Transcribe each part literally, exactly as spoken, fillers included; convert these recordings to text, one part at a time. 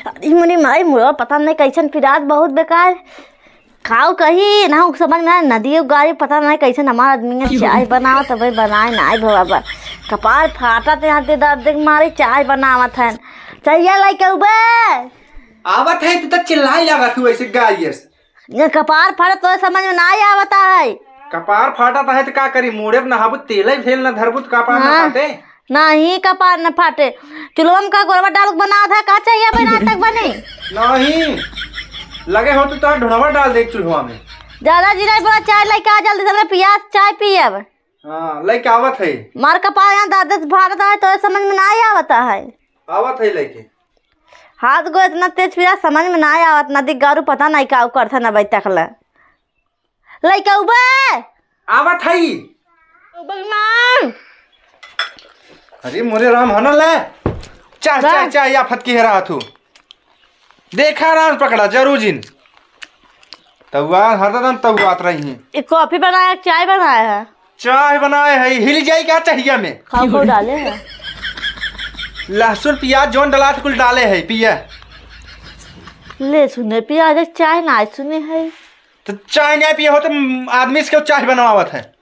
अरे मोरी माई, मुड़वा पता नहीं कैसन पिरात, बहुत बेकार। काऊ कही ना, समझ में ना, नदी गाड़ी पता नहीं कैसन हमार आदमी है, चाय बनावत है, भाई बनाए ना, आई बाबा। कपार फाटत है, यहाँ दे दर्द के मारे चाय बनावत है। चलिया लइके उबे। आवत है, तू तो चिल्लाए लागत हूँ ऐसे गाय जैसे। ये कपार फाटत तो समझ में ना आवता है। कपार फाटत है तो का करी, मुड़े पे नहाबू, तेल ही भेल ना धरबू तो कपार ना हाँ। फाटे। नहीं, कपार न फाटे। चूल्हा में का गोरवा डाल के बनावत है, का चाहिए भाई रात तक बने? नहीं, लगे हो तो तोहर ढुढ़वा डाल दे चूल्हा में। ज्यादा जीरा बोला, चाय लेके आ जल्दी से, हमरे पियास चाय पियब। हाँ, लेके आवत है। मार कपार यहाँ दर्द से फाटत है, तो समझ में ना आवता है। आवत है लेके। हाथ गो इतना तेज पिया, समझ में ना आवत, नदी गारू पता नहीं का करथे ना बैठक ले। लइका उबे। आवत हई। उबे मार। अरे मोरे राम, हनल ले। चाह, चाह, चाह, या फतकी हेरा हाथू। देखा राम पकड़ा, जरू जिन। तउआ, हरदम तउआत रही हैं। ये कॉफी बनाया, चाय बनाया है? चाय बनाए है, हिल जाई का चाहिए में? खाओ, खाओ, डाले है। लहसुन, पियाज, जौन डलात कुल डाले है, पिया। ले सुने, पियाज, चाय ना सुने है। तो चाय नहीं पिए हो तो आदमी से क्यों चाय बनवावत है?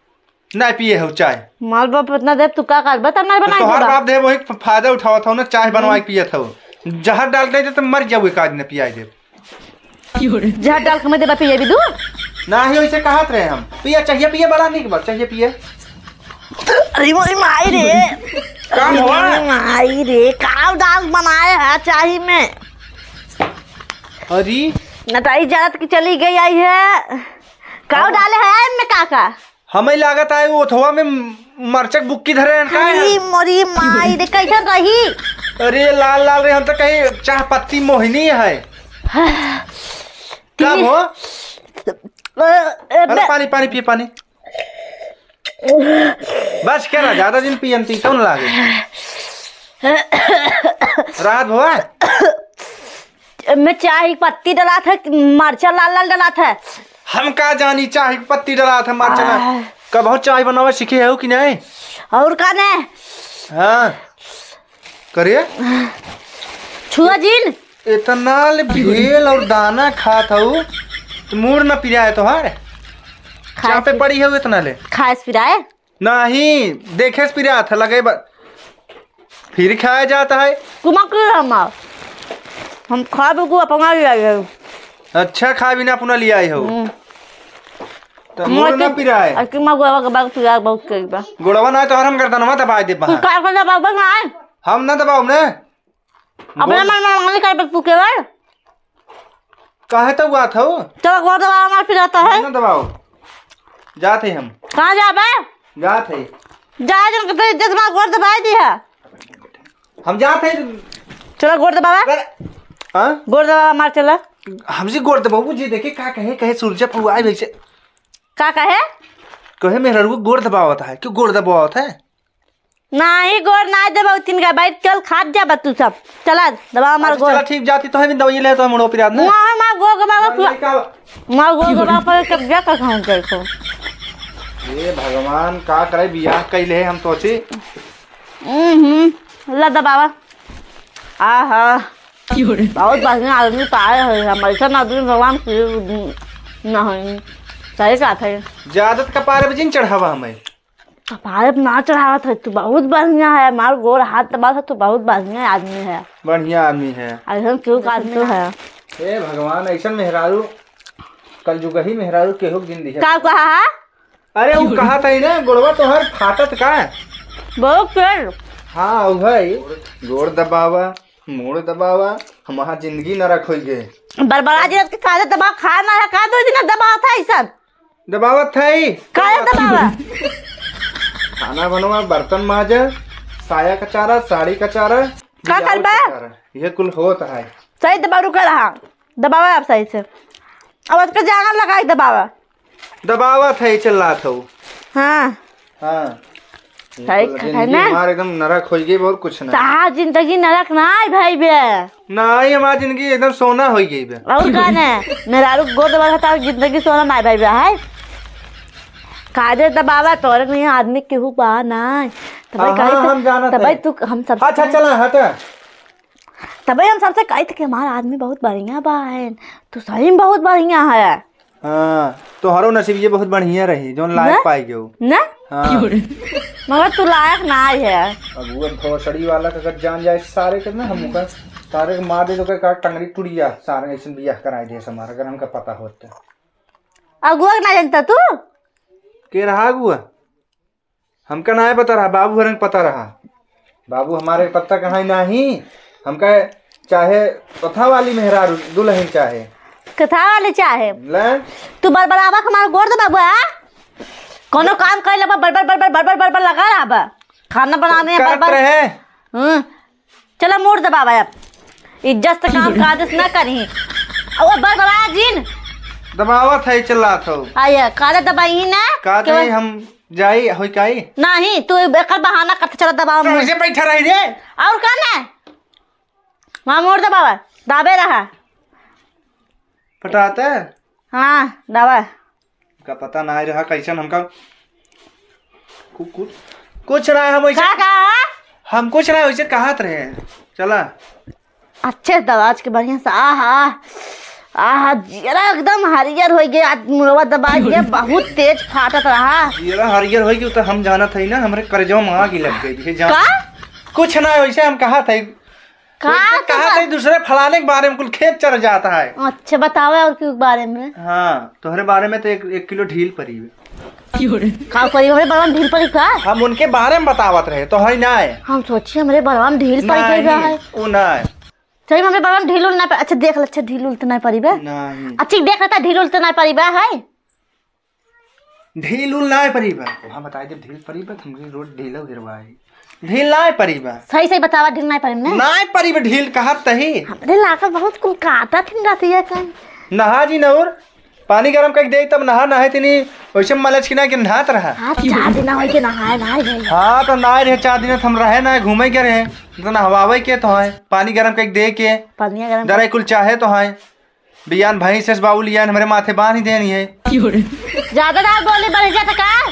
नहीं पिए हो चाय। माल बाप इतना देर तू का कर बता, मैं तो बनाई तोहार देबा। बाप दे वही फ-, फायदा उठावत हो ना, चाय बनवा के पियत हो। जहर डाल दे तो मर जाऊ एक आदमी पियाई दे। जहर डाल के मैं देबा पिए भी दू। ना ही वैसे कहत रहे हम। पिया चाहिए, पिए बड़ा निक बात, चाहिए पिए। अरे मोरी माई रे। का अरे हुआ? मोरी माई रे, का डाल बनाए है चाही में? अरे। नटाई जात की चली गई आई है। का हाँ। डाले है इनमें काका? हमें लागत आए वो ओथवा में मरचक बुक्की धरे हैं, का है? अरे मोरी माई रे, कैसन रही? अरे लाल लाल रे, हम तो कहीं चाह पत्ती मोहिनी है। हाँ। का हो? अ, अ, अरे बे- पानी, पानी पिए, पानी। बस करा, ज्यादा दिन पियन ती कौन लागे? रात भवा? में चाय की पत्ती डलात है, मरचा लाल लाल डलात है। हम का जानी चाय की पत्ती डलात है, मरचा लाल। आह। कबहू चाय बनावे सीखे हो कि नहीं? और का ने? हाँ। करे? छुआ जिन। इतना ले भेल और दाना खात हऊ, तो मूड़ न पिराए तोहार। खाए चापे से पड़ी हऊ इतना ले। खाए से पिराए? नहीं, देखे से पिरात है, लगे बा-, फिर खाया जाता है। कुमा के हम, हम खाबे को अपना ले आई है। अच्छा, खा बिना अपना ले आई हो। हम्म। तो मूड़ ना पिराए। अरे कुमा गोवा के बाग पिराए बहुत कई बा। गोड़वा ना है तो हर हम गर्दनवा दबाए दे तू बहा। का कर दबाबे ना? हम ना दबाओ ने। अपना गोड़- मन, मन, मन कर तू केवल। काहे तो हुआ था वो? चलो गोड़ दबा, हमार पिरात है। ना दबाओ। जात है हम। कहाँ जाबे? जात है। जा, जन के तेरी इज्जत में गोड़ दबाई दी है। हम जात है। चलो गोड़ दबावा। अरे, हाँ? गोड़ दबावा, मार चला। हमसे गोड़ दबाबू जी, देखे का कहे, कहे सूरज फुआए वैसे। का कहे? कहे मेहररुआ गोड़ दबावत है, क्यों गोड़ दबावत है? नाही, गोड़ नाही देबा, तीन का बैठ चल, खात जाबा तू सब। चला, दबावा हमार अच्छा, गोड़। चला, ठीक, जाती तो है भी दवाई ले तो हम मुड़ो पिरात ना। वहाँ हमार गोड़ के बाबा हम फुआ-, नहीं का हमार गोड़ के बाबा पर कब्जा कर खाऊं तेरे को। हे भगवान, का करे, बियाह कइले है हम तोची। हम्म, ला दबावा। आहा, बहुत बढ़िया आदमी पाए है हम, ऐसा आदमी भगवान की नहीं। सही बात है। ज्यादा तो कपारे पे जिन चढ़ावा हमें। कपारे पे ना चढ़ावत है, तू बहुत बढ़िया है, हमार गोड़ हाथ दबावत है, तू बहुत बढ़िया आदमी है। बढ़िया आदमी है। ऐसन क्यों करते है? हे भगवान, ऐसन मेहरारू, कलजुगही मेहरारू केहू के जिंदगी का कहा है? अरे, वो कहा था ही ना, गोड़वा तोहर फाटत का है? बहुत तेज। हाँ, वो है, गोड़ दबावा, मूड़ दबावा, हमार जिंदगी नरक होई गए। बरबरा जी के काहे दबा खा ना है, का दो दिन दबावत है ऐसन? दबावत है। काहे दबावा? खाना बनवा, बर्तन माजा, साया कचारा, साड़ी कचारा, का ब्लाउज करबा? कचारा, ये कुल होत है। सही दबारू कर रहा, दबावा आप सही से। अब उसके जांगर लगाई दबावा। दबावत है, चिल्लात हो। हाँ। हाँ। सही ये कुल कहा जिंदगी ना। हमार एकदम नरक होई गई, और कुछ ना। तहार जिंदगी नरक ना है भाई बे। नहीं, हमार जिंदगी एकदम सोना होई गई बे। और का ने? मेहरारू गोड़ दबा था, जिंदगी सोना ना भाई बे, है? कायदे दबावा, तोरे नहीं आदमी केहू बा ना। तबे हाँ, कही हाँ, तो, हम जानत तबे है। तू हम सब अच्छा, चला, हटा। तबे हम सबसे कही थे कि हमारा आदमी बहुत बढ़िया बा है, तू सही में बहुत बढ़िया है। हाँ, तोहरो नसीब ये बहुत बढ़िया रही, जौन लायक ना? पाई गयो। ना? हाँ। मगर तू लायक ना है। अब वो भोसड़ी वाला का अगर जान जाए सारे के ना, हम ओकर सारे के मार दे तो ओकर का टंगरी टूट जा, सारे ऐसे बियाह कराए दे हमारा, अगर हमका पता होत तो। अगुआ के ना जानता तू? के रहा अगुआ? हमका नाय पता रहा, बाबू हरन पता रहा। बाबू हमारे पता कहाँ है नाही, हमका चाहे कथा वाली मेहरारू दुल्हन चाहे। कथा वाली चाहे? ले। तू बरबरावा के हमारे गोड़ दे बाबू, आ? कोनो काम कर लेबा, बरबर, बरबर, बरबर, बरबर लगा रहा बा। खाना बनावे, करत बरबर। रहे। हम्म। चला मूड़ दबावा अब। इज्जत से काम काज से ना करी। अब वो बरबरा जिन। दबावत है, चिल्लात हो। आया, काले दबाई ना। का के दे बा- हम जाई, होई काई? नहीं, तू एकर बहाना करते चला दबावा तो मूड़। ऐसे बैठा रही रे। और का ना? वहाँ मूड़ दबावा, दाबे रहा। पटाते? हाँ, दबा। का पता ना रहा कैसन हमका कु-, कु-, कुछ ना है हम वैसे का कहा? हम कुछ ना वैसे कहत रहे। चला। अच्छे दबा आज के बढ़िया से। आहा, आहा, जियरा एकदम हरियर हो गया। आज मुड़वा दबा के बहुत तेज फाटत रहा। जियरा हरियर हो गया तो हम जानत है ना, हमरे करेजवा में आग ही लग गई है, जान। का? कुछ ना वैसे हम कहत है। का वैसे तो कहत बा- है दूसरे फलाने के बारे में कुल खेत चर जाता है। अच्छा, बतावे और के बारे में? हाँ, तोहरे बारे में तो एक, एक किलो ढील परी है। का परी? हमरे बरवा में ढील परी का? हम उनके बारे में बतावत रहे, तो है ना है। हम सोची हमरे बरवा में ढील परी नहीं, गई बा है। वो ना है। सही में हमरे बरवा में ढील उल ना परी। अच्छा, देख ले, अच्छा, ढील उल तो ना परी बा। नहीं। अच्छा, देख लेता, ढील उल तो ना परी बा है। ढील उल ना परी बा। वहाँ बताई दे, ढील परी बा, तुमके रोज ढील गिरवाई। ढील ना परी बा। सही, सही बतावा, ढील ना परी ने? ना परी बा, ढील कहत तही। हमरे लागल बहुत कुल काटा थिन रहती है कहीं। नहा जी नौर। पानी गरम करके दे, तब नहा, नहाए तिनी, वैसे मलच की ना कि नहात रहा। हाँ, चार दिन होई के नहाए, नहाए गए। हाँ, तो नहाए रहे चार दिन, हम रहे ना, घूमे के रहे, तो नहवावे के तो है, पानी गरम करके दे के, पानी गरम दराई कुल चाहे तो है, बियान भैंस से बाउल यान हमरे माथे बांध ही देनी है। ज्यादा ना बोली, बढ़ जाता का?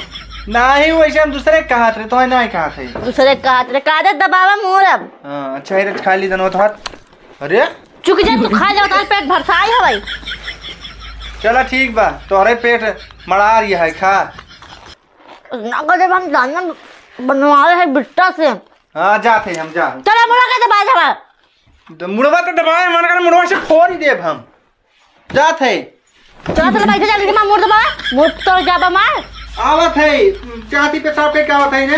नहीं, वैसे हम दूसरे के कहत रहे, तो है ना कहत है। दूसरे के कहत रहे, कादे दबावा मोर अब। हाँ, अच्छा है, खा ली दोनों तो हाथ। अरे चुक जा, तू खा जाओ, तार पेट भरसाई हो भाई। चला ठीक बा, तोहरे पेट मड़ा रही है, खा। ना करे, हम दाना बनवाए है बिट्टा से। हाँ, जात है, हम जा। चला, मुड़ा के दबा दबा। तो मुड़वा तो दबाए, मन कर मुड़वा से फोड़ ही देब हम। जात है। चला, चला, बैठे जल्दी से, मार मुड़ दबा। मुड़ तो जाबा मार। आवत है, चाहती पेशाब के क्या आवत है ने?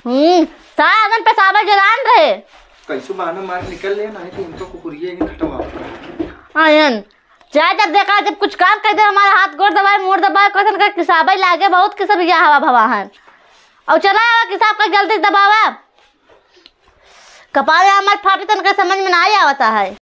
हम्म, सारा दिन पेशाबे जलान रहे। कैसो बहाना मार निकल ले, नहीं तो इनको कुकुरिया ही खटवा। आयन, चाहे जब देखा, जब कुछ काम कर दे, हमारा हाथ गोड़ दबाए, मुड़ दबाए, कैसन का किसाबे लागे, बहुत किस्म के हवा भवा है। और चला आवा, किसाब का जल्दी दबावा। कपारे हमार फाटे, तनका समझ में ना आवता है।